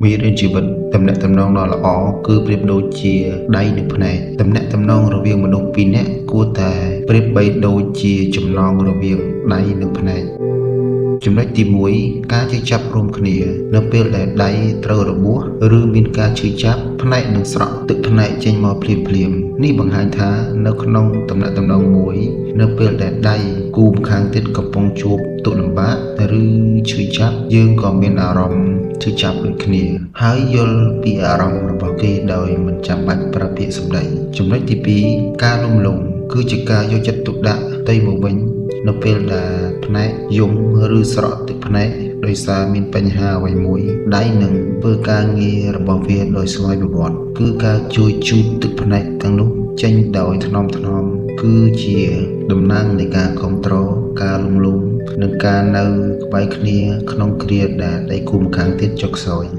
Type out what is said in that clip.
មេរៀនជីវិតទំនាក់ទំនងដ៏ល្អគឺប្រៀបដូចជាដៃនិងភ្នែកទំនាក់ទំនងរវាងមនុស្សពីរនាក់គួរតែប្រៀបបីដូចជាចំណងរវាងដៃនិងភ្នែកចំណុចទី1ការឈឺចាប់រួមគ្នា នៅពេលដែលដៃត្រូវរបួសឬមានការឈឺចាប់ភ្នែកនឹងស្រក់ទឹកភ្នែកចេញមកភ្លាមៗនេះបង្ហាញថានៅក្នុងទំនាក់ទំនងមួយ នៅពេលដែលដៃគូម្ខាងទៀតកំពុងជួបទុក្ខលំបាកឬឈឺចាប់យើងក៏មានអារម្មណ៍ឈឺចាប់ដូចគ្នា ហើយយល់ពីអារម្មណ៍របស់គេដោយមិនចាំបាច់ប្រើពាក្យសម្ដីចំណុចទី2ការលំលងគឺជាការយកចិត្តទុកដាក់ទៅមកវិញ នៅពេលដែលភ្នែកយំឬស្រក់ទឹកភ្នែកដោយសារមានបញ្ហាអ្វីមួយដៃនឹងធ្វើការងាររបស់វាដោយស្វ័យប្រវត្តិគឺការជួយជូតទឹកភ្នែកទាំងនោះចេញដោយថ្នមថ្នមគឺជាតំណាងនៃការគ្រប់គ្រងការលំលងនិងការនៅក្បែរគ្នាក្នុងគ្រាដែលដៃគូម្ខាងទៀតចុះខ្សោយ។